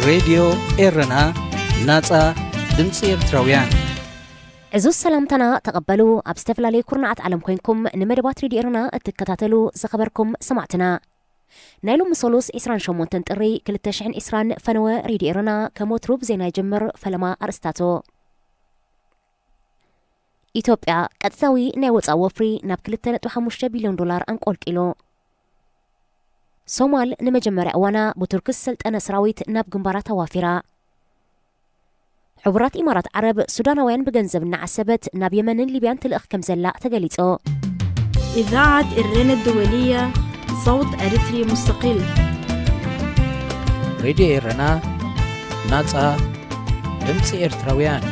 ሬድዮ ኤረና፣ ናጻ ድምጺ ኤርትራውያን። ዕዙዝ ሰላምታና ተቐበሉ። ኣብ ዝተፈላለዩ ኩርናዓት ዓለም ኮይንኩም ንመደባት ሬድዮ ኤረና እትከታተሉ ዝኸበርኩም ሰማዕትና፣ ናይ ሎሚ ሰሉስ ዕስራን ሸሞንተን ጥሪ ክልተ ሽሕን ዕስራን ፈነወ ሬድዮ ኤረና ከም ወትሩ ብዜና ይጅምር። ፈለማ ኣርእስታቱ። ኢትዮጵያ ቀጥታዊ ናይ ወጻኢ ወፍሪ ናብ ክልተ ነጥቢ ሓሙሽተ ቢልዮን ዶላር ኣንቆልቂሉ። ሶማል ንመጀመርያ እዋና ብቱርኪ ዝሰልጠነ ሰራዊት ናብ ግንባራት ኣዋፊራ። ሕቡራት ኢማራት ዓረብ ሱዳናውያን ብገንዘብ እናዓሰበት ናብ የመንን ሊብያን ትልእኽ ከም ዘላ ተገሊጹ። إذاعة إرنا الدولية، صوت أريتري مستقل. ሬድዮ ኤረና፣ ናጻ ድምጺ ኤርትራውያን።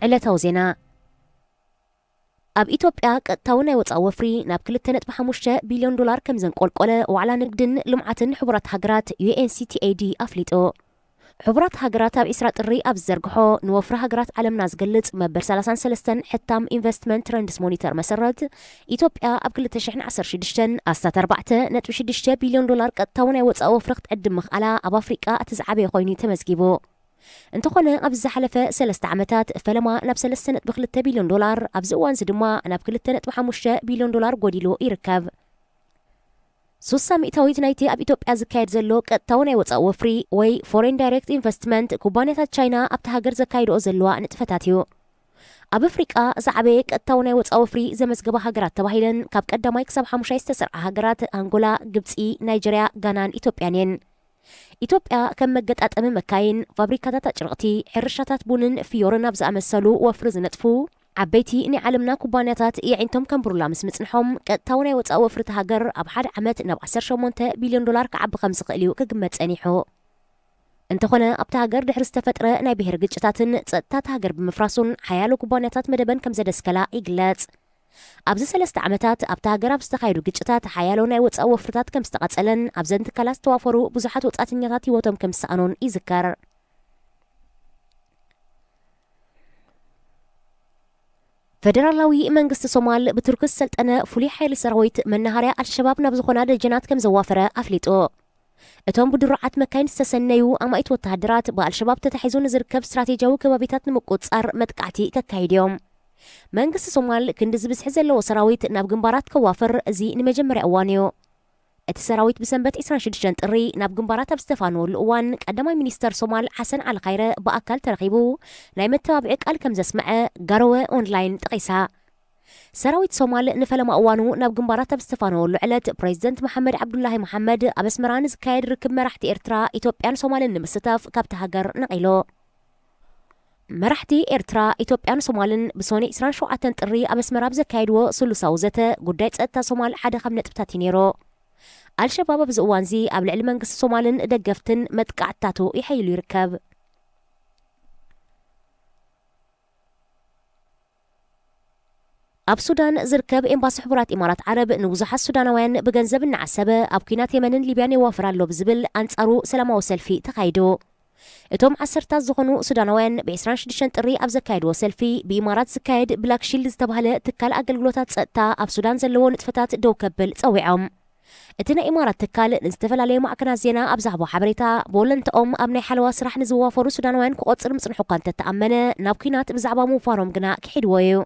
ዕለታዊ ዜና። ኣብ ኢትዮጵያ ቀጥታዊ ናይ ወጻኢ ወፍሪ ናብ ክልተ ነጥቢ ሓሙሽተ ቢልዮን ዶላር ከም ዘንቆልቆለ ዋዕላ ንግድን ልምዓትን ሕቡራት ሃገራት፣ ዩ ኤን ሲ ቲ ኤ ዲ፣ ኣፍሊጡ። ሕቡራት ሃገራት ኣብ ዕስራ ጥሪ ኣብ ዝዘርግሖ ንወፍሪ ሃገራት ዓለምና ዝገልጽ መበል ሰላሳን ሰለስተን ሕታም ኢንቨስትመንት ትረንድስ ሞኒተር መሰረት፣ ኢትዮጵያ ኣብ ክልተ ሽሕን ዓሰርተ ሽዱሽተን ኣስታት ኣርባዕተ ነጥቢ ሽዱሽተ ቢልዮን ዶላር ቀጥታዊ ናይ ወጻኢ ወፍሪ ክትዕድም ምኽኣላ ኣብ ኣፍሪቃ እቲ ዝዓበየ ኮይኑ ተመዝጊቡ። እንተኾነ፣ ኣብዚ ዝሓለፈ ሰለስተ ዓመታት ፈለማ ናብ ሰለስተ ነጥቢ ክልተ ቢልዮን ዶላር፣ ኣብዚ እዋንዚ ድማ ናብ ክልተ ነጥቢ ሓሙሽተ ቢልዮን ዶላር ጎዲሉ ይርከብ። ሱሳ ሚእታዊት ናይቲ ኣብ ኢትዮጵያ ዝካየድ ዘሎ ቀጥታዊ ናይ ወጻኢ ወፍሪ ወይ ፎሬን ዳይሬክት ኢንቨስትመንት ኩባንያታት ቻይና ኣብቲ ሃገር ዘካይድኦ ዘለዋ ንጥፈታት እዩ። ኣብ ኣፍሪቃ ዝዓበየ ቀጥታዊ ናይ ወጻኢ ወፍሪ ዘመዝገባ ሃገራት ተባሂለን ካብ ቀዳማይ ክሳብ ሓሙሻይ ዝተሰርዓ ሃገራት ኣንጎላ፣ ግብጺ፣ ናይጀርያ፣ ጋናን ኢትዮጵያን እየን። ኢትዮጵያ ከም መገጣጠሚ መካይን፣ ፋብሪካታት ኣጭርቕቲ፣ ሕርሻታት ቡንን ፍዮርን ኣብ ዝኣመሰሉ ወፍሪ ዝነጥፉ ዓበይቲ ናይ ዓለምና ኩባንያታት የዒንቶም ከንብሩላ ምስ ምጽንሖም፣ ቀጥታዊ ናይ ወጻኢ ወፍሪ እታ ሃገር ኣብ ሓደ ዓመት ናብ ዓሰርተ ሸሞንተ ቢልዮን ዶላር ክዓቢ ከም ዝኽእል እዩ ክግመት ጸኒሑ። እንተኾነ፣ ኣብታ ሃገር ድሕሪ ዝተፈጥረ ናይ ብሄር ግጭታትን ጸጥታ እታ ሃገር ብምፍራሱን ሓያሎ ኩባንያታት መደበን ከም ዘደስከላ ይግለጽ። ኣብዚ ሰለስተ ዓመታት ኣብታ ሃገር ኣብ ዝተኻየዱ ግጭታት ሓያሎ ናይ ወጻኢ ወፍርታት ከም ዝተቓጸለን ኣብዘን ትካላት ዝተዋፈሩ ብዙሓት ወጻእተኛታት ህይወቶም ከም ዝሰኣኑን ይዝከር። ፈደራላዊ መንግስቲ ሶማል ብቱርኪ ዝሰልጠነ ፍሉይ ሓይሊ ሰራዊት መናሃርያ ኣልሸባብ ናብ ዝኾና ደጀናት ከም ዘዋፈረ ኣፍሊጡ። እቶም ብድሩዓት መካይን ዝተሰነዩ ኣማኢት ወተሃደራት ብኣልሸባብ ተታሒዙ ንዝርከብ ስትራቴጂያዊ ከባቢታት ንምቁጽጻር መጥቃዕቲ ከካይዱ እዮም። መንግስቲ ሶማል ክንዲ ዝብዝሒ ዘለዎ ሰራዊት ናብ ግንባራት ከዋፍር እዚ ንመጀመርያ እዋን እዩ። እቲ ሰራዊት ብሰንበት ዕስራን ሽዱሽተን ጥሪ ናብ ግንባራት ኣብ ዝተፋነወሉ እዋን፣ ቀዳማይ ሚኒስተር ሶማል ሓሰን ዓሊ ኻይረ ብኣካል ተረኺቡ ናይ መተባብዒ ቃል ከም ዘስመዐ ጋሮወ ኦንላይን ጠቒሳ። ሰራዊት ሶማል ንፈለማ እዋኑ ናብ ግንባራት ኣብ ዝተፋነወሉ ዕለት፣ ፕሬዚደንት መሓመድ ዓብዱላሂ መሓመድ ኣብ ኣስመራ ንዝካየድ ርክብ መራሕቲ ኤርትራ፣ ኢትዮጵያን ሶማልን ንምስታፍ ካብቲ ሃገር ነቒሉ። መራሕቲ ኤርትራ፣ ኢትዮጵያን ሶማልን ብሶኒ ዕስራን ሸውዓተን ጥሪ ኣብ ኣስመራ ኣብ ዘካየድዎ ስሉሳዊ ዘተ፣ ጉዳይ ጸጥታ ሶማል ሓደ ካብ ነጥብታት እዩ ነይሩ። ኣልሸባብ ኣብዚ እዋንዚ ኣብ ልዕሊ መንግስቲ ሶማልን ደገፍትን መጥቃዕትታቱ ይሐይሉ ይርከብ። ኣብ ሱዳን ዝርከብ ኤምባሲ ሕቡራት ኢማራት ዓረብ ንብዙሓት ሱዳናውያን ብገንዘብ እናዓሰበ ኣብ ኲናት የመንን ሊብያን የዋፍር ኣሎ ብዝብል ኣንጻሩ ሰላማዊ ሰልፊ ተኻይዱ። እቶም ዓሰርታት ዝኾኑ ሱዳናውያን ብ ዕስራን ሽዱሽተን ጥሪ ኣብ ዘካየድዎ ሰልፊ፣ ብኢማራት ዝካየድ ብላክ ሺልድ ዝተባህለ ትካል ኣገልግሎታት ጸጥታ ኣብ ሱዳን ዘለዎ ንጥፈታት ደው ከብል ጸዊዖም። እቲ ናይ ኢማራት ትካል ንዝተፈላለየ ማዕከናት ዜና ኣብ ዝሃቦ ሓበሬታ፣ ብወለንትኦም ኣብ ናይ ሓለዋ ስራሕ ንዝዋፈሩ ሱዳናውያን ክቖጽር ምጽንሑ እኳ እንተተኣመነ፣ ናብ ኲናት ብዛዕባ ምውፋሮም ግና ክሒድዎ እዩ።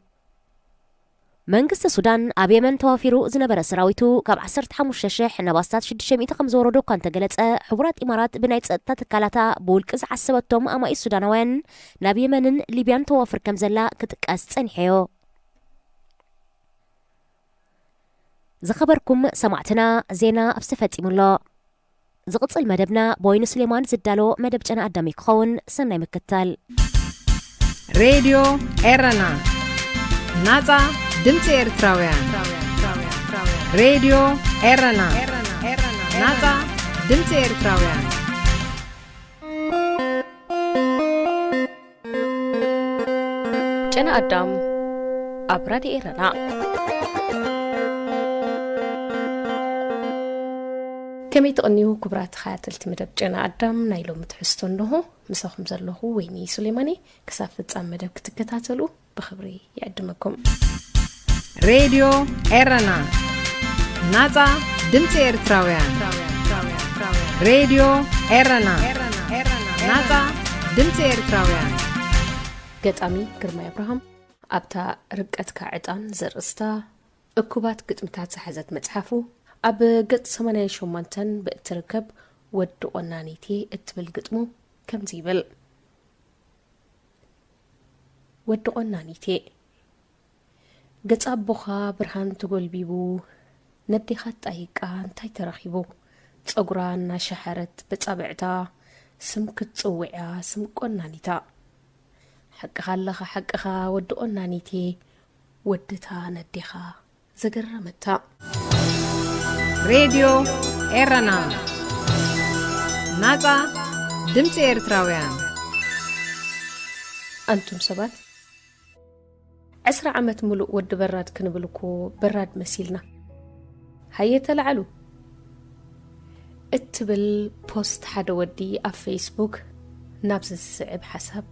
መንግስቲ ሱዳን ኣብ የመን ተዋፊሩ ዝነበረ ሰራዊቱ ካብ ዓሰርተ ሓሙሽተ ሽሕ ናብ ኣስታት ሽዱሽተ ሚእቲ ከም ዘወረዶ እኳ እንተገለጸ፣ ሕቡራት ኢማራት ብናይ ጸጥታ ትካላታ ብውልቂ ዝዓሰበቶም ኣማኢት ሱዳናውያን ናብ የመንን ሊብያን ተዋፍር ከም ዘላ ክጥቀስ ጸኒሑ እዩ። ዝኸበርኩም ሰማዕትና፣ ዜና ኣብዚ ተፈጺሙ ኣሎ። ዝቕጽል መደብና ብወይኒ ሱሌማን ዝዳሎ መደብ ጨና ኣዳም እዩ ክኸውን። ሰናይ ምክትታል። ሬድዮ ኤረና፣ ናጻ ድምጺ ኤርትራውያን። ሬድዮ ኤረና፣ ናጻ ድምጺ ኤርትራውያን። ጨና ኣዳም ኣብ ራድዮ ኤረና። ከመይ ትቕንዩ ክቡራት ተኸታተልቲ መደብ ጨና ኣዳም? ናይ ሎሚ ትሕዝቶ እንሆ። ምሳኹም ዘለኹ ወይኒ ሱሌማኒ። ክሳብ ፍጻም መደብ ክትከታተሉ ብኽብሪ ይዕድመኩም። ሬድዮ ኤረና፣ ናጻ ድምጺ ኤርትራውያን። ሬድዮ ኤረና፣ ናጻ ድምጺ ኤርትራውያን። ገጣሚ ግርማይ ኣብርሃም ኣብታ ርቀትካ ዕጣን ዘርእስታ እኩባት ግጥምታት ዝሓዘት መጽሓፉ፣ ኣብ ገጽ ሰማንያን ሸሞንተን ብእትርከብ ወዲ ቆናኒቴ እትብል ግጥሙ ከምዚ ይብል። ወዲ ቆናኒቴ። ገጽ ኣቦኻ ብርሃን ተጎልቢቡ፣ ነዴኻ ጣይቃ እንታይ ተረኺቡ? ጸጉራ እናሸሓረት በጻብዕታ፣ ስም ክትጽውዕያ ስም ቆናኒታ። ሓቅኻ ኣለኻ ሓቅኻ ወዲ ቆናኒቴ፣ ወድታ ነዴኻ ዘገረመታ። ሬድዮ ኤረና፣ ናጻ ድምጺ ኤርትራውያን። ኣንቱም ሰባት፣ ዕስራ ዓመት ምሉእ ወዲ በራድ ክንብል እኮ በራድ መሲልና። ሃየ ተላዓሉ እትብል ፖስት ሓደ ወዲ ኣብ ፌስቡክ ናብዚ ዝስዕብ ሓሳብ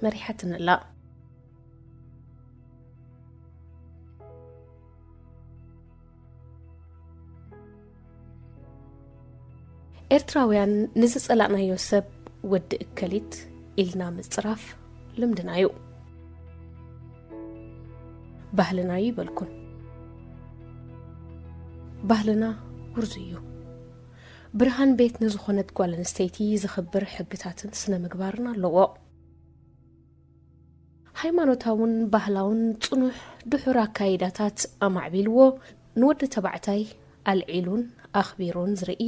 መሪሓትንላ። ኤርትራውያን ንዝጸላእናዮ ሰብ ወዲ እከሊት ኢልና ምጽራፍ ልምድና እዩ። ባህልና እዩ ይበልኩን። ባህልና ውርዙ እዩ። ብርሃን ቤት ንዝኾነት ጓል ኣንስተይቲ ዝኽብር ሕግታትን ስነ ምግባርን ኣለዎ። ሃይማኖታውን ባህላውን ጽኑሕ ድሑር ኣካይዳታት ኣማዕቢልዎ፣ ንወዲ ተባዕታይ ኣልዒሉን ኣኽቢሩን ዝርኢ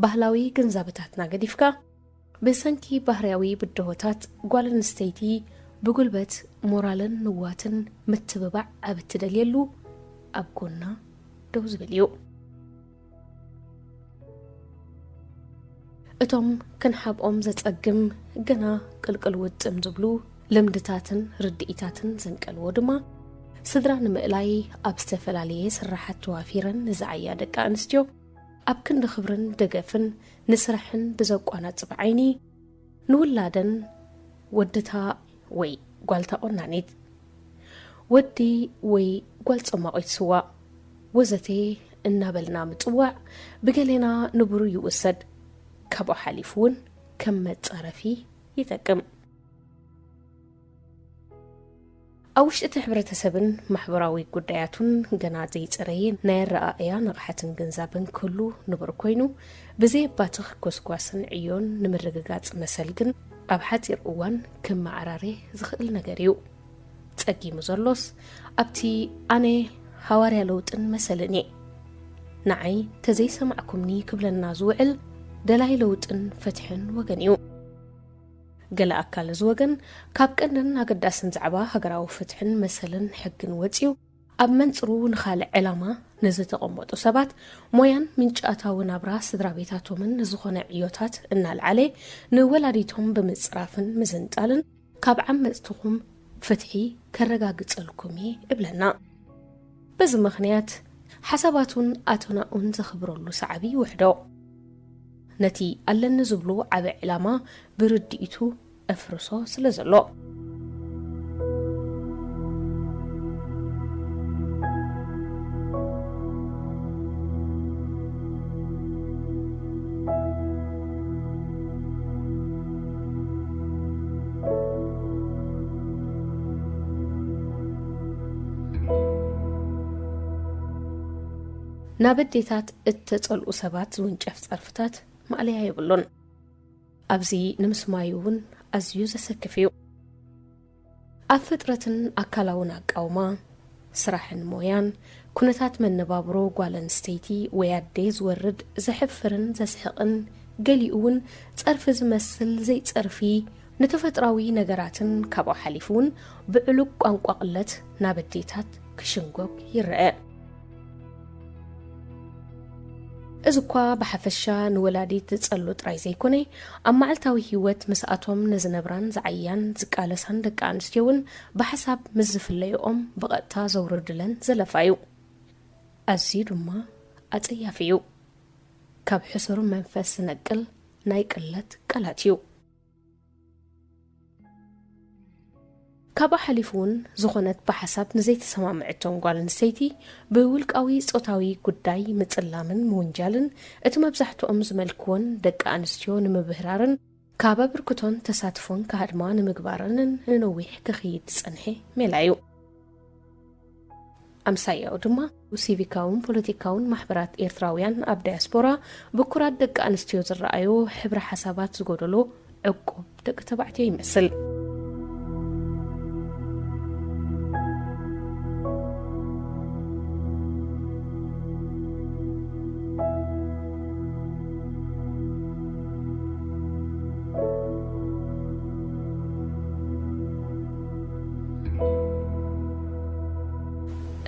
ባህላዊ ግንዛበታትና ገዲፍካ፣ ብሰንኪ ባህርያዊ ብድሆታት ጓል ኣንስተይቲ ብጉልበት ሞራልን ንዋትን ምትብባዕ ኣብ እትደልየሉ ኣብ ጎና ደው ዝብል እዩ። እቶም ክንሓብኦም ዘጸግም ግና ቅልቅል ውጥም ዝብሉ ልምድታትን ርድኢታትን ዘንቀልዎ ድማ፣ ስድራ ንምእላይ ኣብ ዝተፈላለየ ስራሓት ተዋፊረን ንዝዓያ ደቂ ኣንስትዮ ኣብ ክንዲ ክብርን ደገፍን ንስራሕን ብዘቋናጽብ ዓይኒ ንውላደን ወድታ ወይ ጓልታ ቆናኒት፣ ወዲ ወይ ጓል ጸማቒት ስዋ ወዘተ እናበልና ምጽዋዕ ብገሌና ንቡር ይውሰድ። ካብኡ ሓሊፉ እውን ከም መጻረፊ ይጠቅም። ኣብ ውሽጢ እቲ ሕብረተሰብን ማሕበራዊ ጉዳያቱን ገና ዘይጸረየ ናይ ኣረኣእያ ንቕሓትን ግንዛበን ክህሉ ንቡር ኮይኑ፣ ብዘየባትኽ ጎስጓስን ዕዮን ንምርግጋጽ መሰል ግን ኣብ ሓጺር እዋን ክመዓራረ ዝኽእል ነገር እዩ። ጸጊሙ ዘሎስ ኣብቲ ኣነ ሃዋርያ ለውጥን መሰልን እየ፣ ንዓይ ተዘይሰማዕኩምኒ ክብለና ዝውዕል ደላይ ለውጥን ፍትሕን ወገን እዩ። ገለ ኣካል እዚ ወገን ካብ ቀንድን ኣገዳስን ዛዕባ ሃገራዊ ፍትሕን መሰልን ሕግን ወጺኡ ኣብ መንጽሩ ንኻልእ ዕላማ ንዝተቐመጡ ሰባት ሞያን ምንጪ ኣታዊ ናብራ ስድራ ቤታቶምን ንዝኾነ ዕዮታት እናልዓለ ንወላዲቶም ብምጽራፍን ምዝንጣልን ካብ ዓመጽትኹም ፍትሒ ከረጋግጸልኩም እየ እብለና። በዚ ምኽንያት ሓሳባቱን ኣተናኡን ዘኽብረሉ ሰዓቢ ይውሕዶ። ነቲ ኣለኒ ዝብሎ ዓቢ ዕላማ ብርድኢቱ እፍርሶ ስለ ዘሎ። ናብ ኣዴታት እተጸልኡ ሰባት ዝውንጨፍ ጸርፍታት ማእለያ የብሉን። ኣብዚ ንምስማዩ እውን ኣዝዩ ዘሰክፍ እዩ። ኣብ ፍጥረትን ኣካላውን ኣቃውማ፣ ስራሕን ሞያን፣ ኩነታት መነባብሮ ጓል ኣንስተይቲ ወይ ኣደ ዝወርድ ዘሕፍርን ዘስሕቕን፣ ገሊኡ እውን ጸርፊ ዝመስል ዘይጸርፊ፣ ንተፈጥራዊ ነገራትን ካብኡ ሓሊፉ እውን ብዕሉግ ቋንቋ ቅለት ናብ ኣዴታት ክሽንጎግ ይረአ። እዚ እኳ ብሓፈሻ ንወላዲት ዝጸሉ ጥራይ ዘይኮነ፣ ኣብ መዓልታዊ ህይወት ምስኣቶም ንዝነብራን ዝዓያን ዝቃለሳን ደቂ ኣንስትዮ እውን ብሓሳብ ምስ ዝፍለይኦም ብቐጥታ ዘውርድለን ዘለፋ እዩ። ኣዝዩ ድማ ኣጸያፊ እዩ። ካብ ሕሱር መንፈስ ዝነቅል ናይ ቅለት ቃላት እዩ። ካብኣ ሓሊፉ እውን ዝኾነት ብሓሳብ ንዘይተሰማምዐቶም ጓል ኣንስተይቲ ብውልቃዊ ጾታዊ ጉዳይ ምጽላምን ምውንጃልን፣ እቲ መብዛሕትኦም ዝመልክዎን ደቂ ኣንስትዮ ንምብህራርን ካብ ኣበርክቶን ተሳትፎን ክሃድማ ንምግባርን ንነዊሕ ክኽይድ ዝጸንሐ ሜላ እዩ። ኣምሳያኡ ድማ ሲቪካውን ፖለቲካውን ማሕበራት ኤርትራውያን ኣብ ዳያስፖራ ብኩራት ደቂ ኣንስትዮ ዝረኣዮ ሕብረ ሓሳባት ዝጎደሎ ዕቁብ ደቂ ተባዕትዮ ይመስል።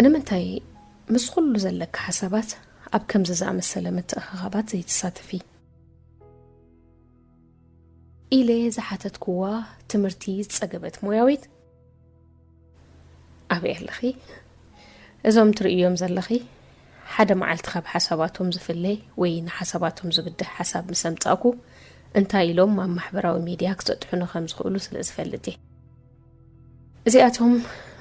ንምንታይ ምስ ኩሉ ዘለካ ሓሳባት ኣብ ከምዚ ዝኣመሰለ ምትእኽኻባት ዘይትሳተፊ? ኢለ ዝሓተትክዋ ትምህርቲ ዝጸገበት ሞያዊት፣ ኣበይ ኣለኺ? እዞም ትርእዮም ዘለኺ ሓደ መዓልቲ ካብ ሓሳባቶም ዝፍለ ወይ ንሓሳባቶም ዝብድህ ሓሳብ ምስ ኣምጻእኩ፣ እንታይ ኢሎም ኣብ ማሕበራዊ ሚድያ ክሰጥሑኒ ከም ዝኽእሉ ስለ ዝፈልጥ እየ። እዚኣቶም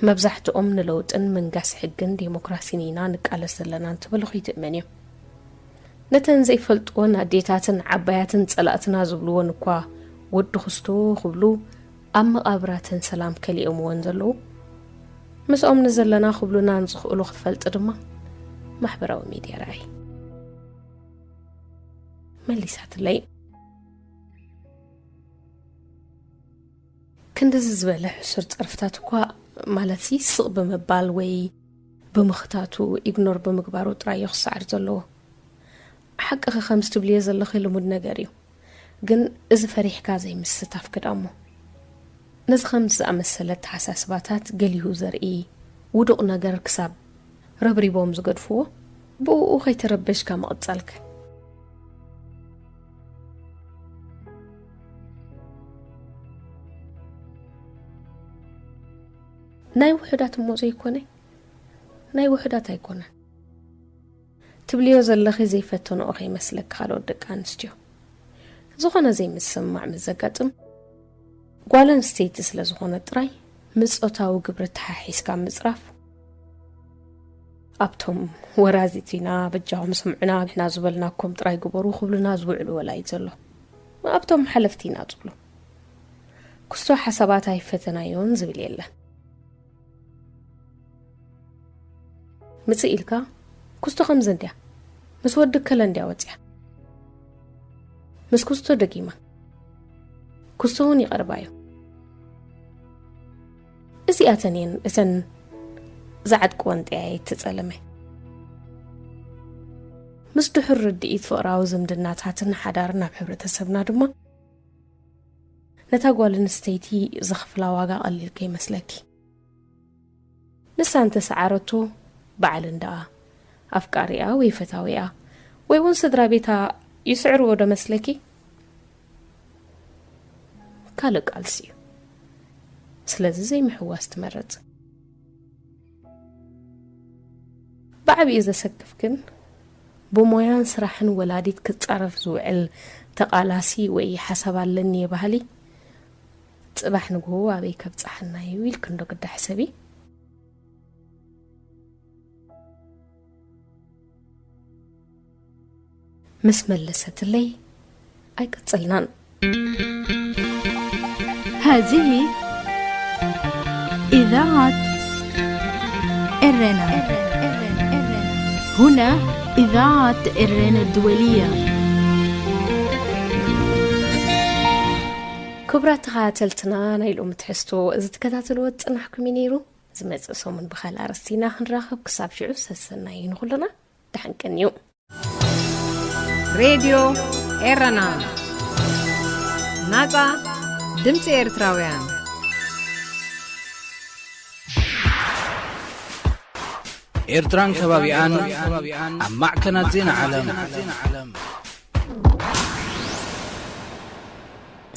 መብዛሕትኦም ንለውጥን ምንጋስ ሕግን ዴሞክራሲን ኢና ንቃለስ ዘለና እንትበሉ ከይትእመን እዮም። ነተን ዘይፈልጥዎን ኣዴታትን ዓባያትን ጸላእትና ዝብልዎን እኳ ወዲ ክስቶ ክብሉ ኣብ መቓብራተን ሰላም ከሊኦምወን ዘለዉ፣ ምስኦም ንዘለና ክብሉና ንዝኽእሉ ክትፈልጢ ድማ ማሕበራዊ ሚድያ ረኣይ። መሊሳትለይ። ክንድዚ ዝበለ ሕሱር ጸርፍታት እኳ፣ ማለትሲ ስቕ ብምባል ወይ ብምኽታቱ፣ ኢግኖር ብምግባሩ ጥራይ እዩ ክሰዓር ዘለዎ። ሓቅኺ ከምዚ ትብልዮ ዘለኺ ልሙድ ነገር እዩ። ግን እዚ ፈሪሕካ ዘይምስታፍ ክዳሞ። ነዚ ከምዚ ዝኣመሰለ ኣተሓሳስባታት ገሊሁ ዘርኢ ውዱቕ ነገር ክሳብ ረብሪቦም ዝገድፍዎ፣ ብእኡ ከይተረበሽካ ምቕጻልከ? ናይ ውሑዳት እሞ ዘይኮነ? ናይ ውሑዳት ኣይኮነን። ትብልዮ ዘለኺ ዘይፈተንኦ ከይመስለኪ ካልኦት ደቂ ኣንስትዮ። ዝኾነ ዘይምስምማዕ ምስ ዘጋጥም፣ ጓል ኣንስተይቲ ስለ ዝኾነት ጥራይ ምስ ጾታዊ ግብሪ ተሓሒዝካ ምጽራፍ፣ ኣብቶም ወራዚት ኢና፣ በጃኹም ስምዑና፣ ንሕና ዝበልናኩም ጥራይ ግበሩ ክብሉና ዝውዕሉ ወላ እዩ ዘሎ። ኣብቶም ሓለፍቲ ኢና ዝብሉ። ክስቶ ሓሳባት ኣይፈተናዮን ዝብል የለን። ምጽእ ኢልካ፣ ክስቶ ከምዚ እንድያ፣ ምስ ወዲ ከለ እንድያ ወጽያ። ምስ ክስቶ ደጊማ። ክስቶ እውን ይቐርባዮ። እዚኣተን እየን እተን ዝዓጥቅወን ጠያየት ተጸለመ። ምስ ድሑር ርድኢት ፍቕራዊ ዝምድናታትን ሓዳርን ኣብ ሕብረተሰብና ድማ፣ ነታ ጓል ኣንስተይቲ ዘኽፍላ ዋጋ ቀሊል ከይመስለኪ። ንሳ እንተሰዓረቶ፣ በዓል እንደኣ፣ ኣፍቃሪኣ ወይ ፈታዊኣ፣ ወይ እውን ስድራ ቤታ ይስዕርዎ ዶ መስለኪ? ካልእ ቃልሲ እዩ። ስለዚ ዘይምሕዋስ ትመርጽ። ብዓቢኡ ዘሰክፍ ግን፣ ብሞያን ስራሕን ወላዲት ክጻረፍ ዝውዕል ተቓላሲ ወይ ሓሳብ ኣለኒ እየ በሃሊ፣ ጽባሕ ንግሆ ኣበይ ከብጽሓና እዩ ኢልኪ እንዶ ግዳ ሕሰቢ። ምስ መለሰትለይ ኣይቀጸልናን። هذه إذاعة إرينا. هنا إذاعة إرينا الدولية. ክቡራት ተኸታተልትና፣ ናይ ሎሚ ትሕዝቶ እዚ ትከታተልዎ ዝጸናሕኩም እዩ ነይሩ። ዝመጽእ ሰሙን ብኻልእ ኣርእስቲ ኢና ክንራኸብ። ክሳብ ሽዑ ሰሰናዩ ንኹልና። ደሓን ቀንዩ። ሬድዮ ኤረና፣ ናጻ ድምጺ ኤርትራውያን። ኤርትራን ከባቢኣን ኣብ ማዕከናት ዜና ዓለም።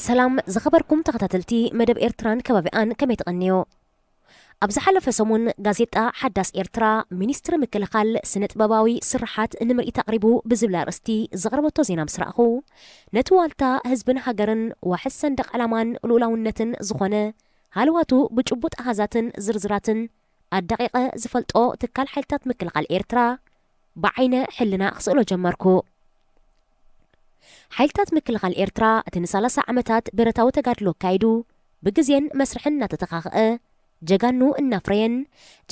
ሰላም ዝኸበርኩም ተኸታተልቲ መደብ ኤርትራን ከባቢኣን፣ ከመይ ትቐንዮ? ኣብ ዝሓለፈ ሰሙን ጋዜጣ ሓዳስ ኤርትራ፣ ሚኒስትሪ ምክልኻል ስነ ጥበባዊ ስርሓት ንምርኢት ኣቕሪቡ ብዝብል ኣርእስቲ ዘቕረበቶ ዜና ምስ ረኣኹ፣ ነቲ ዋልታ ህዝብን ሃገርን ዋሕስ ሰንደቕ ዕላማን ልኡላውነትን ዝኾነ ሃለዋቱ ብጭቡጥ ኣሃዛትን ዝርዝራትን ኣዳቂቐ ዝፈልጦ ትካል ሓይልታት ምክልኻል ኤርትራ ብዓይነ ሕልና ክስእሎ ጀመርኩ። ሓይልታት ምክልኻል ኤርትራ እቲ ንሰላሳ ዓመታት ብረታዊ ተጋድሎ ኣካይዱ ብግዜን መስርሕን እናተተኻኽአ ጀጋኑ እናፍረየን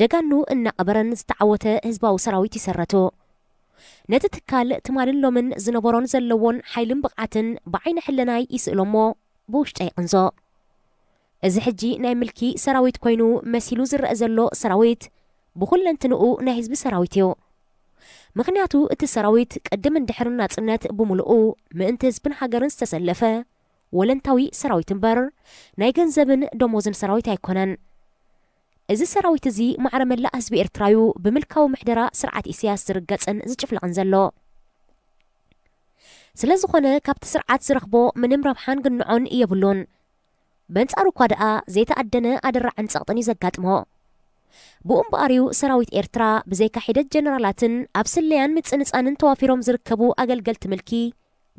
ጀጋኑ እናቐበረን ዝተዓወተ ህዝባዊ ሰራዊት ይሰረቱ። ነቲ ትካል ትማልን ሎምን ዝነበሮን ዘለዎን ሓይልን ብቕዓትን ብዓይነ ሕለናይ ይስእሎ እሞ ብውሽጠ ይቕንዞ። እዚ ሕጂ ናይ ምልኪ ሰራዊት ኮይኑ መሲሉ ዝረአ ዘሎ ሰራዊት ብኹለንትንኡ ናይ ህዝቢ ሰራዊት እዩ። ምኽንያቱ እቲ ሰራዊት ቅድምን ድሕርን ናጽነት ብምሉኡ ምእንቲ ህዝብን ሃገርን ዝተሰለፈ ወለንታዊ ሰራዊት እምበር ናይ ገንዘብን ደሞዝን ሰራዊት ኣይኮነን። እዚ ሰራዊት እዚ ማዕረ መላእ ህዝቢ ኤርትራዩ ብምልካዊ ምሕደራ ስርዓት ኢሳያስ ዝርገጽን ዝጭፍለቕን ዘሎ። ስለ ዝኾነ ካብቲ ስርዓት ዝረኽቦ ምንም ረብሓን ግንዖን የብሉን። በንጻሩ እኳ ደኣ ዘይተኣደነ ኣደራዕን ጸቕጥን እዩ ዘጋጥሞ። ብኡ እምበኣርዩ ሰራዊት ኤርትራ ብዘይካ ሒደት ጀነራላትን ኣብ ስለያን ምጽንጻንን ተዋፊሮም ዝርከቡ ኣገልገልቲ ምልኪ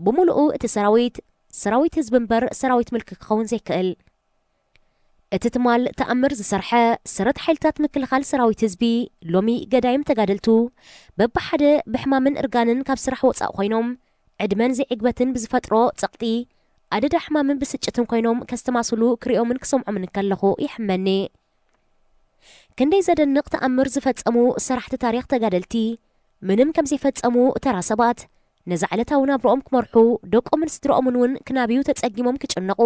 ብምሉኡ እቲ ሰራዊት ሰራዊት ህዝቢ እምበር ሰራዊት ምልኪ ክኸውን ዘይክእል። እቲ ትማል ተኣምር ዝሰርሐ ሰረት ሓይልታት ምክልኻል ሰራዊት ህዝቢ ሎሚ ገዳይም ተጋደልቱ በብሓደ ብሕማምን እርጋንን ካብ ስራሕ ወጻእ ኮይኖም ዕድመን ዘይዕግበትን ብዝፈጥሮ ጸቕጢ ኣደዳ ሕማምን ብስጭትን ኮይኖም ከስተማስሉ ክሪኦምን ክሰምዖምን ከለኹ ይሕመኒ። ክንደይ ዘደንቕ ተኣምር ዝፈጸሙ ሰራሕቲ ታሪኽ ተጋደልቲ ምንም ከም ዘይፈጸሙ ተራ ሰባት ነዛ ዕለታዊ ናብርኦም ክመርሑ ደቆምን ስድረኦምን እውን ክናብዩ ተጸጊሞም ክጭነቑ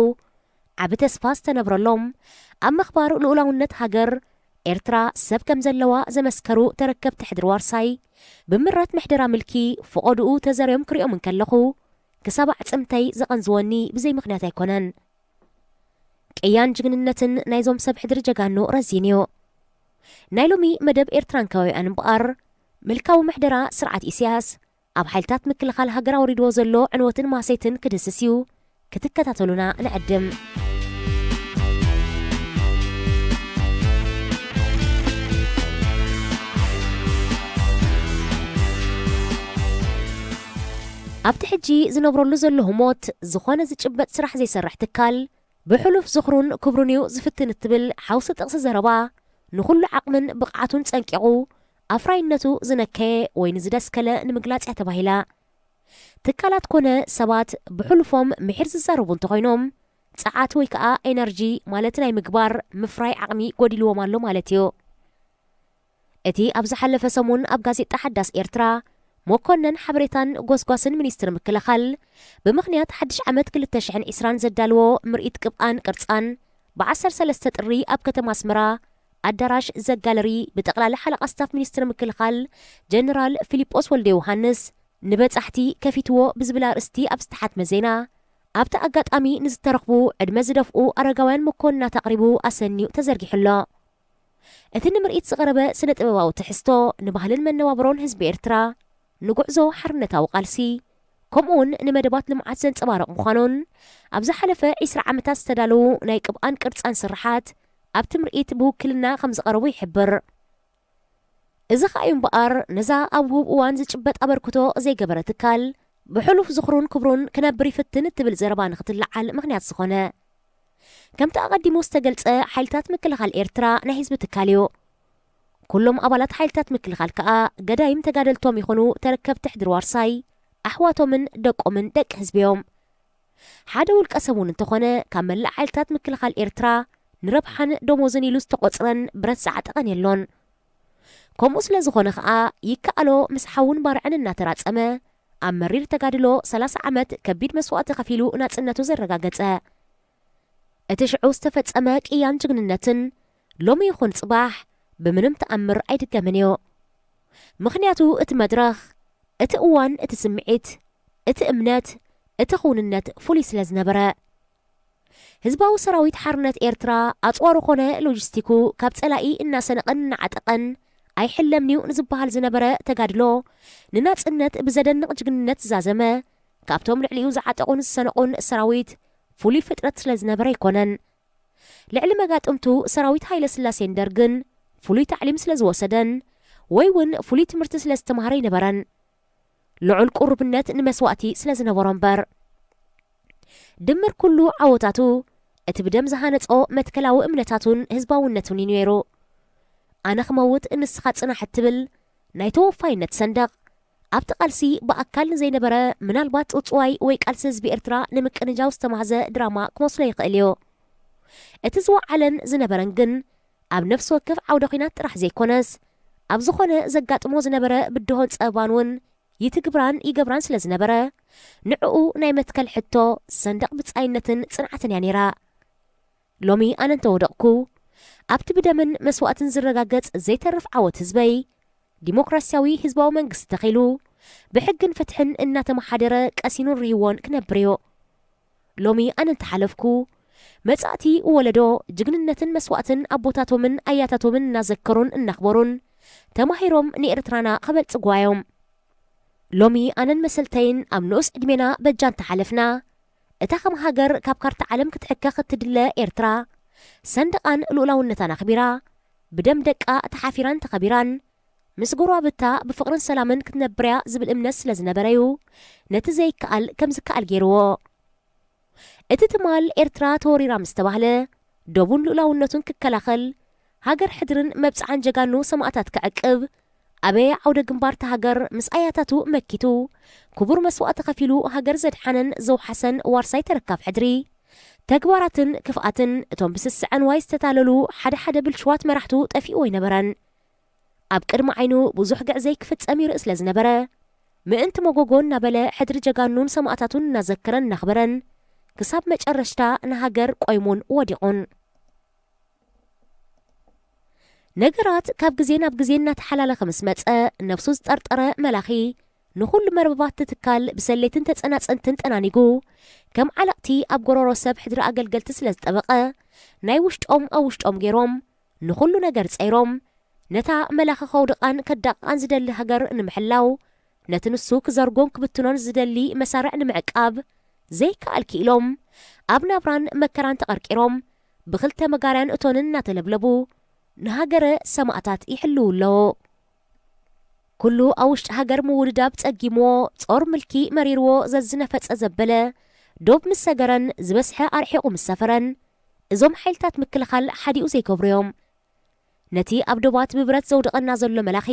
ዓቢ ተስፋ ዝተነብረሎም ኣብ ምኽባር ልኡላውነት ሃገር ኤርትራ ሰብ ከም ዘለዋ ዘመስከሩ ተረከብቲ ሕድሪ ዋርሳይ ብምረት ምሕደራ ምልኪ ፈቐድኡ ተዘርዮም ክሪኦም እንከለኹ ክሳብ ኣዕጽምተይ ዘቐንዝወኒ ብዘይ ምኽንያት ኣይኮነን። ቅያን ጅግንነትን ናይዞም ሰብ ሕድሪ ጀጋኑ ረዚን እዩ። ናይ ሎሚ መደብ ኤርትራን ከባቢኣን እምበኣር ምልካዊ ምሕደራ ስርዓት ኢሳያስ ኣብ ሓይልታት ምክልኻል ሃገር ኣውሪድዎ ዘሎ ዕንወትን ማህሰይትን ክድህስስ እዩ። ክትከታተሉና ንዕድም። ኣብቲ ሕጂ ዝነብረሉ ዘሎ ህሞት ዝኾነ ዝጭበጥ ስራሕ ዘይሰርሕ ትካል ብሕሉፍ ዝኽሩን ክብሩን እዩ ዝፍትን እትብል ሓውሲ ጥቕሲ ዘረባ ንኹሉ ዓቕምን ብቕዓቱን ጸንቂቑ ኣፍራይነቱ ዝነከየ ወይ ንዝደስከለ ንምግላጽ እያ ተባሂላ። ትካላት ኮነ ሰባት ብሕሉፎም ምሒር ዝዛረቡ እንተኾይኖም ጸዓት ወይ ከኣ ኤነርጂ ማለት ናይ ምግባር ምፍራይ ዓቕሚ ጎዲልዎም ኣሎ ማለት እዩ። እቲ ኣብ ዝሓለፈ ሰሙን ኣብ ጋዜጣ ሓዳስ ኤርትራ መኮነን ሓበሬታን ጎስጓስን ሚኒስትሪ ምክልኻል ብምኽንያት ሓድሽ ዓመት ክልተ ሽሕን ዕስራን ዘዳልዎ ምርኢት ቅብኣን ቅርጻን ብዓሰርተ ሰለስተ ጥሪ ኣብ ከተማ ኣስመራ ኣዳራሽ ዘጋለሪ ብጠቕላሊ ሓለቓ ስታፍ ሚኒስትሪ ምክልኻል ጀነራል ፊሊጶስ ወልደ ዮሃንስ ንበጻሕቲ ከፊትዎ ብዝብል ኣርእስቲ ኣብ ዝተሓትመ ዜና ኣብቲ ኣጋጣሚ ንዝተረኽቡ ዕድመ ዝደፍኡ ኣረጋውያን መኮንናት ኣቕሪቡ ኣሰንዩ ተዘርጊሑ ኣሎ። እቲ ንምርኢት ዝቐረበ ስነ ጥበባዊ ትሕዝቶ ንባህልን መነባብሮን ህዝቢ ኤርትራ፣ ንጉዕዞ ሓርነታዊ ቃልሲ፣ ከምኡውን ንመደባት ልምዓት ዘንጸባርቕ ምዃኑን ኣብ ዝሓለፈ ዕስራ ዓመታት ዝተዳለዉ ናይ ቅብኣን ቅርጻን ስርሓት ኣብቲ ምርኢት ብውክልና ከም ዝቐረቡ ይሕብር። እዚ ኸኣ እዩ እምበኣር ነዛ ኣብ ውሁብ እዋን ዝጭበጥ ኣበርክቶ ዘይገበረ ትካል ብሕሉፍ ዝኽሩን ክብሩን ክነብር ይፍትን እትብል ዘረባ ንኽትለዓል ምኽንያት ዝኾነ። ከምቲ ኣቐዲሙ ዝተገልጸ ሓይልታት ምክልኻል ኤርትራ ናይ ህዝቢ ትካል እዩ። ኩሎም ኣባላት ሓይልታት ምክልኻል ከኣ ገዳይም ተጋደልቶም ይኹኑ ተረከብቲ ሕድሪ ዋርሳይ ኣሕዋቶምን ደቆምን ደቂ ህዝቢ እዮም። ሓደ ውልቀ ሰብ እውን እንተኾነ ካብ መላእ ሓይልታት ምክልኻል ኤርትራ ንረብሓን ደሞዝን ኢሉ ዝተቖጽረን ብረት ዝዓጠቐን የሎን። ከምኡ ስለ ዝኾነ ኸኣ ይከኣሎ ምስ ሓውን ባርዕን እናተራጸመ ኣብ መሪር ተጋድሎ ሰላሳ ዓመት ከቢድ መስዋእቲ ከፊሉ ናጽነቱ ዘረጋገጸ። እቲ ሽዑ ዝተፈጸመ ቅያን ጅግንነትን ሎሚ ይኹን ጽባሕ ብምንም ተኣምር ኣይድገምን እዩ። ምኽንያቱ እቲ መድረኽ፣ እቲ እዋን፣ እቲ ስምዒት፣ እቲ እምነት፣ እቲ ክውንነት ፍሉይ ስለ ዝነበረ። ህዝባዊ ሰራዊት ሓርነት ኤርትራ ኣጽዋሩ ኾነ ሎጂስቲኩ ካብ ጸላኢ እናሰነቐን እናዓጠቐን ኣይሕለምን'ዩ ንዝበሃል ዝነበረ ተጋድሎ ንናጽነት ብዘደንቕ ጅግንነት ዝዛዘመ ካብቶም ልዕሊኡ ዝዓጠቑን ዝሰነቑን ሰራዊት ፍሉይ ፍጥረት ስለ ዝነበረ ኣይኮነን። ልዕሊ መጋጥምቱ ሰራዊት ሃይለ ስላሴን ደርግን ፍሉይ ታዕሊም ስለ ዝወሰደን ወይ እውን ፍሉይ ትምህርቲ ስለ ዝተማህረ ኣይነበረን። ልዑል ቁርብነት ንመስዋእቲ ስለ ዝነበሮ እምበር። ድምር ኩሉ ዓወታቱ እቲ ብደም ዝሃነጾ መትከላዊ እምነታቱን ህዝባውነቱን እዩ ነይሩ። ኣነ ክመውት ንስኻ ጽናሕ እትብል ናይ ተወፋይነት ሰንደቕ ኣብቲ ቃልሲ ብኣካል ንዘይነበረ ምናልባት ጽውጽዋይ ወይ ቃልሲ ህዝቢ ኤርትራ ንምቅንጃው ዝተማህዘ ድራማ ክመስሎ ይኽእል እዩ። እቲ ዝወዓለን ዝነበረን ግን ኣብ ነፍሲ ወከፍ ዓውደ ኲናት ጥራሕ ዘይኮነስ ኣብ ዝኾነ ዘጋጥሞ ዝነበረ ብድሆን ጸበባን እውን ይትግብራን ይገብራን ስለ ዝነበረ ንዕኡ ናይ መትከል ሕቶ ሰንደቕ ብጻይነትን ጽንዓትን እያ ነይራ። ሎሚ ኣነ እንተወደቕኩ ኣብቲ ብደምን መስዋእትን ዝረጋገጽ ዘይተርፍ ዓወት ህዝበይ ዲሞክራሲያዊ ህዝባዊ መንግስቲ ተኺሉ ብሕግን ፍትሕን እናተመሓደረ ቀሲኑን ርህዎን ክነብር እዩ። ሎሚ ኣነ እንተሓለፍኩ መጻእቲ ወለዶ ጅግንነትን መስዋእትን ኣቦታቶምን ኣያታቶምን እናዘከሩን እናኽበሩን ተማሂሮም ንኤርትራና ከበልጽጓ እዮም። ሎሚ ኣነን መሰልተይን ኣብ ንኡስ ዕድሜና በጃ እንተሓለፍና እታ ከም ሃገር ካብ ካርታ ዓለም ክትሕከኽ እትድለ ኤርትራ ሰንደቓን ልኡላውነታን ኣኽቢራ ብደም ደቃ ተሓፊራን ተኸቢራን ምስ ጎረባብታ ብፍቕርን ሰላምን ክትነብርያ ዝብል እምነት ስለ ዝነበረዩ ነቲ ዘይከኣል ከም ዝከኣል ገይርዎ። እቲ ትማል ኤርትራ ተወሪራ ምስ ተባህለ ዶቡን ልኡላውነቱን ክከላኸል ሃገር ሕድርን መብጽዓን ጀጋኑ ሰማእታት ክዕቅብ ኣበየ ዓውደ ግንባር ተሃገር ምስ ኣያታቱ መኪቱ ክቡር መስዋእቲ ከፊሉ ሃገር ዘድሓነን ዘውሓሰን ዋርሳይ ተረካብ ሕድሪ ተግባራትን ክፍኣትን እቶም ብስስዐን ዋይ ዝተታለሉ ሓደ ሓደ ብልሽዋት መራሕቱ ጠፊእዎ ኣይነበረን። ኣብ ቅድሚ ዓይኑ ብዙሕ ግዕዘይ ክፍጸም ይርኢ ስለ ዝነበረ ምእንቲ መጎጎ እናበለ ሕድሪ ጀጋኑን ሰማእታቱን እናዘከረን እናኽበረን ክሳብ መጨረሽታ ንሃገር ቆይሙን ወዲቑን። ነገራት ካብ ግዜ ናብ ግዜ እናተሓላለኸ ምስ መጸ ነብሱ ዝጠርጠረ መላኺ ንኹሉ መርበባት ትካል ብሰለይትን ተጸናጸንትን ጠናኒጉ ከም ዓለቕቲ ኣብ ጎረሮ ሰብ ሕድሪ ኣገልገልቲ ስለ ዝጠበቐ ናይ ውሽጦም ኣብ ውሽጦም ገይሮም ንኹሉ ነገር ጸይሮም ነታ መላኺ ከውድቓን ከዳቕቓን ዝደሊ ሃገር ንምሕላው ነቲ ንሱ ክዘርጎን ክብትኖን ዝደሊ መሳርዕ ንምዕቃብ ዘይከኣል ክኢሎም ኣብ ናብራን መከራን ተቐርቂሮም ብኽልተ መጋርያን እቶንን እናተለብለቡ ንሃገረ ሰማእታት ይሕልዉ ኣለዉ። ኩሉ ኣብ ውሽጢ ሃገር ምውድዳብ ጸጊምዎ ጾር ምልኪ መሪርዎ ዘዝነፈጸ ዘበለ ዶብ ምስ ሰገረን ዝበስሐ ኣርሒቑ ምስ ሰፈረን እዞም ሓይልታት ምክልኻል ሓዲኡ ዘይገብሩ እዮም። ነቲ ኣብ ዶባት ብብረት ዘውድቐና ዘሎ መላኺ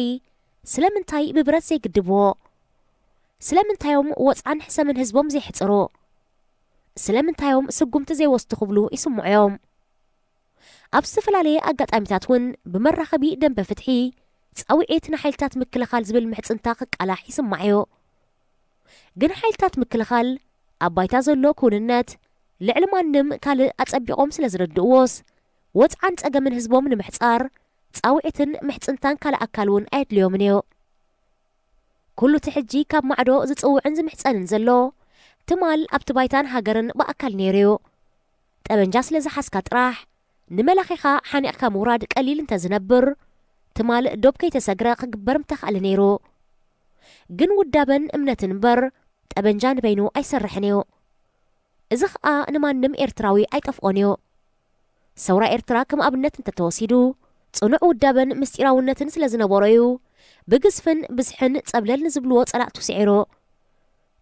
ስለምንታይ ብብረት ዘይግድብዎ? ስለምንታዮም ወጽዓን ሕሰምን ህዝቦም ዘይሕጽሩ? ስለምንታዮም ስጉምቲ ዘይወስዱ ክብሉ ይስምዑ እዮም። ኣብ ዝተፈላለየ ኣጋጣሚታት እውን ብመራኸቢ ደንበ ፍትሒ ጻውዒት ንሓይልታት ምክልኻል ዝብል ምሕጽንታ ክቃላሕ ይስማዕ እዩ። ግን ሓይልታት ምክልኻል ኣብ ባይታ ዘሎ ክውንነት ልዕሊ ማንም ካልእ ኣጸቢቖም ስለ ዝርድእዎስ ወጽዓን ጸገምን ህዝቦም ንምሕጻር ጻውዒትን ምሕጽንታን ካልእ ኣካል እውን ኣየድልዮምን እዩ። ኩሉ እቲ ሕጂ ካብ ማዕዶ ዝጽውዕን ዝምሕጸንን ዘሎ ትማል ኣብቲ ባይታን ሃገርን ብኣካል ነይሩ እዩ። ጠበንጃ ስለ ዝሓዝካ ጥራሕ ንመላኺኻ ሓኒቕካ ምውራድ ቀሊል እንተ ዝነብር ትማል ዶብ ከይተሰግረ ክግበር ምተኻእለ ነይሩ። ግን ውዳበን እምነትን እምበር ጠበንጃ ንበይኑ ኣይሰርሕን እዩ። እዚ ኸኣ ንማንም ኤርትራዊ ኣይጠፍኦን እዩ። ሰውራ ኤርትራ ከም ኣብነት እንተተወሲዱ ጽኑዕ ውዳበን ምስጢራውነትን ስለ ዝነበሮ እዩ ብግዝፍን ብዝሕን ጸብለል ንዝብልዎ ጸላእቱ ስዒሩ።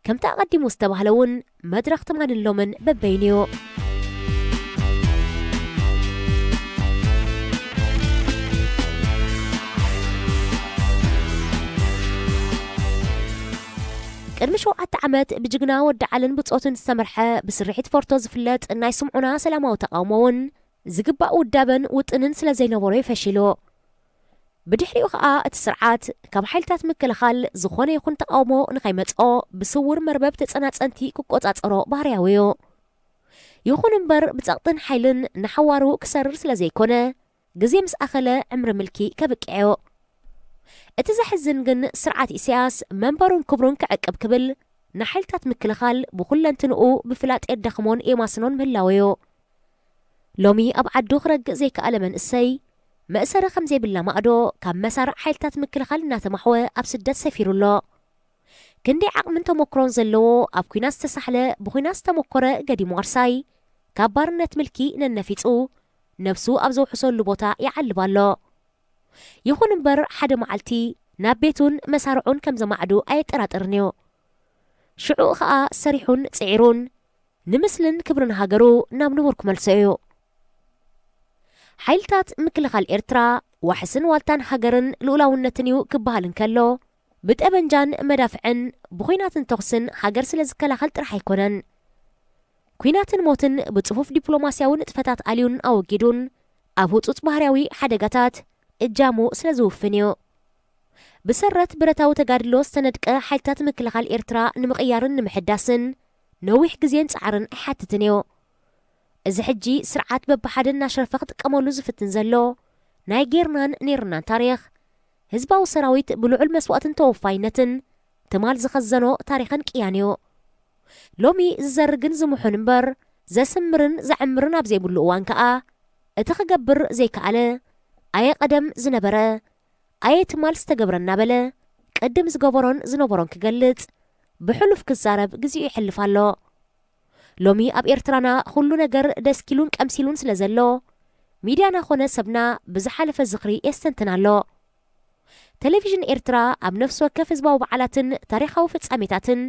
ከምቲ ኣቐዲሙ ዝተባህለ እውን መድረኽ ትማልን ሎምን በበይኑ እዩ። ቅድሚ ሸውዓተ ዓመት ብጅግና ወዲ ዓልን ብጾቱን ዝተመርሐ ብስርሒት ፎርቶ ዝፍለጥ ናይ ስምዑና ሰላማዊ ተቓውሞ እውን ዝግባእ ውዳበን ውጥንን ስለ ዘይነበሮ እዩ ፈሺሉ። ብድሕሪኡ ኸኣ እቲ ስርዓት ካብ ሓይልታት ምክልኻል ዝኾነ ይኹን ተቓውሞ ንኸይመጽኦ ብስውር መርበብ ተጸናጸንቲ ክቆጻጸሮ ባህርያዊ እዩ። ይኹን እምበር ብጸቕጥን ሓይልን ንሓዋሩ ክሰርር ስለ ዘይኮነ ግዜ ምስ ኣኸለ ዕምሪ ምልኪ ከብቅዕ እዩ። እቲ ዘሕዝን ግን ስርዓት ኢሳያስ መንበሩን ክብሩን ክዕቅብ ክብል ንሓይልታት ምክልኻል ብኹለንትንኡ ብፍላጥ የዳኽሞን የማስኖን ምህላው እዩ። ሎሚ ኣብ ዓዱ ክረግእ ዘይከኣለ መንእሰይ መእሰሪ ከም ዘይብላ ማእዶ ካብ መሳርዕ ሓይልታት ምክልኻል እናተማሕወ ኣብ ስደት ሰፊሩ ኣሎ። ክንደይ ዓቕምን ተመክሮን ዘለዎ ኣብ ኲናት ዝተሳሕለ ብኲናት ዝተመኮረ ገዲም ዋርሳይ ካብ ባርነት ምልኪ ነነፊጹ ነብሱ ኣብ ዘውሕሰሉ ቦታ ይዓልብ ኣሎ። ይኹን እምበር ሓደ መዓልቲ ናብ ቤቱን መሳርዑን ከም ዘማዕዱ ኣየጠራጥርን እዩ። ሽዑ ኸኣ ሰሪሑን ጽዒሩን ንምስልን ክብርን ሃገሩ ናብ ንቡር ክመልሶ እዩ። ሓይልታት ምክልኻል ኤርትራ ዋሕስን ዋልታን ሃገርን ልኡላውነትን እዩ ክበሃል እንከሎ፣ ብጠበንጃን መዳፍዕን ብኹናትን ተኹስን ሃገር ስለ ዝከላኸል ጥራሕ ኣይኮነን። ኲናትን ሞትን ብጽፉፍ ዲፕሎማስያዊ ንጥፈታት ኣልዩን ኣወጊዱን ኣብ ህጹጽ ባህርያዊ ሓደጋታት እጃሙ ስለ ዝውፍን እዩ። ብሰረት ብረታዊ ተጋድሎ ዝተነድቀ ሓይልታት ምክልኻል ኤርትራ ንምቕያርን ንምሕዳስን ነዊሕ ግዜን ጻዕርን ኣይሓትትን እዩ። እዚ ሕጂ ስርዓት በብሓደ እናሽረፈ ክጥቀመሉ ዝፍትን ዘሎ ናይ ጌርናን ኔርናን ታሪኽ፣ ህዝባዊ ሰራዊት ብልዑል መስዋእትን ተወፋይነትን ትማል ዝኸዘኖ ታሪኽን ቅያን እዩ። ሎሚ ዝዘርግን ዝምሑን እምበር ዘስምርን ዘዕምርን ኣብ ዘይብሉ እዋን ከኣ፣ እቲ ክገብር ዘይከኣለ፣ ኣየ ቀደም ዝነበረ፣ ኣየ ትማል ዝተገብረ እናበለ ቅድም ዝገበሮን ዝነበሮን ክገልጽ፣ ብሕሉፍ ክዛረብ ግዜኡ ይሕልፍ ኣሎ። ሎሚ ኣብ ኤርትራና ኩሉ ነገር ደስኪሉን ቀምሲሉን ስለ ዘሎ፣ ሚድያና ኾነ ሰብና ብዝሓለፈ ዝኽሪ የስተንትን ኣሎ። ቴሌቪዥን ኤርትራ ኣብ ነፍሲ ወከፍ ህዝባዊ በዓላትን ታሪኻዊ ፍጻሜታትን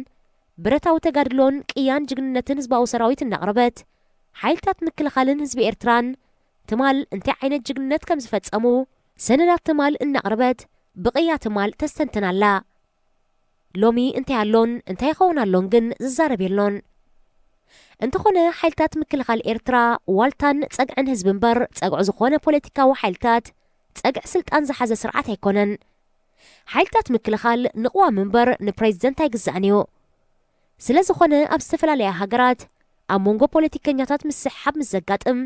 ብረታዊ ተጋድሎን ቅያን ጅግንነትን ህዝባዊ ሰራዊት እናቕረበት፣ ሓይልታት ምክልኻልን ህዝቢ ኤርትራን ትማል እንታይ ዓይነት ጅግንነት ከም ዝፈጸሙ ሰነዳት ትማል እናቕረበት ብቕያ ትማል ተስተንትን ኣላ። ሎሚ እንታይ ኣሎን እንታይ ይኸውን ኣሎን ግን ዝዛረብ የሎን። እንተኾነ ሓይልታት ምክልኻል ኤርትራ ዋልታን ጸግዕን ህዝቢ እምበር ጸግዑ ዝኾነ ፖለቲካዊ ሓይልታት ጸግዒ ስልጣን ዝሓዘ ስርዓት ኣይኮነን። ሓይልታት ምክልኻል ንቅዋም እምበር ንፕሬዝደንት ኣይግዛእን እዩ። ስለ ዝኾነ ኣብ ዝተፈላለያ ሃገራት ኣብ መንጎ ፖለቲከኛታት ምስሕሓብ ምስ ዘጋጥም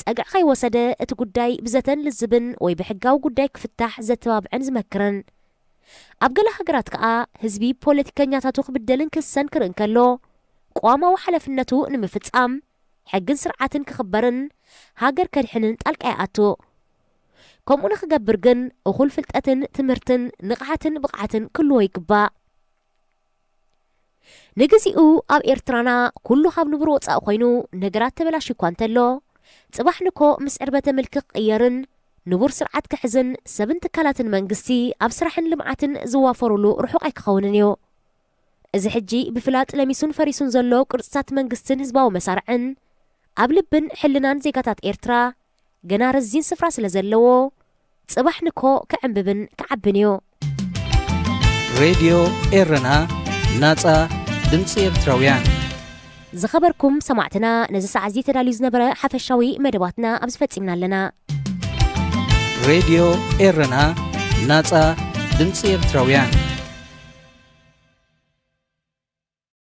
ጸግዒ ከይወሰደ እቲ ጉዳይ ብዘተን ልዝብን ወይ ብሕጋዊ ጉዳይ ክፍታሕ ዘተባብዕን ዝመክርን። ኣብ ገለ ሃገራት ከኣ ህዝቢ ፖለቲከኛታቱ ክብደልን ክሰን ክርኢ እንከሎ ቅዋማዊ ሓለፍነቱ ንምፍጻም ሕግን ስርዓትን ክኽበርን ሃገር ከድሕንን ጣልቃ ይኣቱ። ከምኡ ንኽገብር ግን እኹል ፍልጠትን ትምህርትን ንቕሓትን ብቕዓትን ክህልዎ ይግባእ። ንግዚኡ ኣብ ኤርትራና ኩሉ ካብ ንቡር ወጻኢ ኮይኑ ነገራት ተበላሽዩ እኳ እንተሎ፣ ጽባሕ ንኮ ምስ ዕርበተ ምልኪ ክቕየርን ንቡር ስርዓት ክሕዝን ሰብን ትካላትን መንግስቲ ኣብ ስራሕን ልምዓትን ዝዋፈሩሉ ርሑቕ ኣይክኸውንን እዩ። እዚ ሕጂ ብፍላጥ ለሚሱን ፈሪሱን ዘሎ ቅርጽታት መንግስትን ህዝባዊ መሳርዕን ኣብ ልብን ሕልናን ዜጋታት ኤርትራ ገና ረዚን ስፍራ ስለ ዘለዎ፣ ጽባሕ ንኮ ክዕምብብን ክዓብን እዩ። ሬድዮ ኤረና፣ ናጻ ድምጺ ኤርትራውያን። ዝኸበርኩም ሰማዕትና፣ ነዚ ሰዓት እዚ ተዳልዩ ዝነበረ ሓፈሻዊ መደባትና ኣብዚ ፈጺምና ኣለና። ሬድዮ ኤረና፣ ናጻ ድምጺ ኤርትራውያን።